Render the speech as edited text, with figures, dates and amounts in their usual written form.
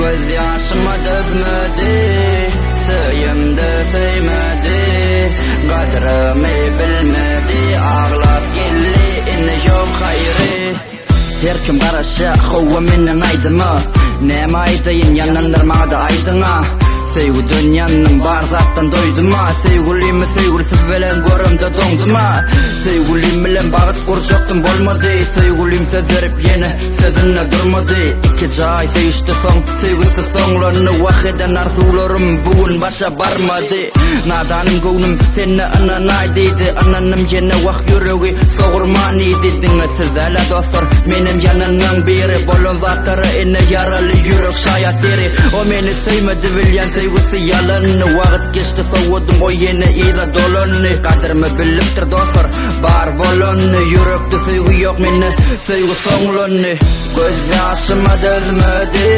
Göz ýaşyma dözmedi, Söýemde söýmedi, Gadrymy bilmedi, Aglap geldi, indi ýok haýry. Her kim garaşýa, howwa menden aýdyma, Näme aýdaýyn, ýananlar maňada aýdyňa. Söýgüden ýandym, bar zatdan doýduma, Söýgülimi söýgülsiz bilen göremde doňduma. Söýgülim bilen bagyt gurjakdym bolmady, Söýgülim söz berip ýene sözünde durmady. Iki jaý söýüşdi soň söýgüsi soňlandy, Wah eden arzuwlarym bu gün başa barmady. Nadanym göwnüm sende ynanaý diýdi, Ynandym ýene wah ýüregi sogurman iýdi. Diňe siz dälä dostlar menem ýananlaň biri, Bolan zatlara ine ýaraly ýürek şaýat deri. O meni söýmedi bilýän söýgüsi ýalandy, Wagt geçdi sowadym o ýene yza dolandy. Gadyrymy bilipdir dostlar bar bolandy, Ýürekde söýgi ýok mende söýgi soňlandy. Göz ýaşyma dözmedi.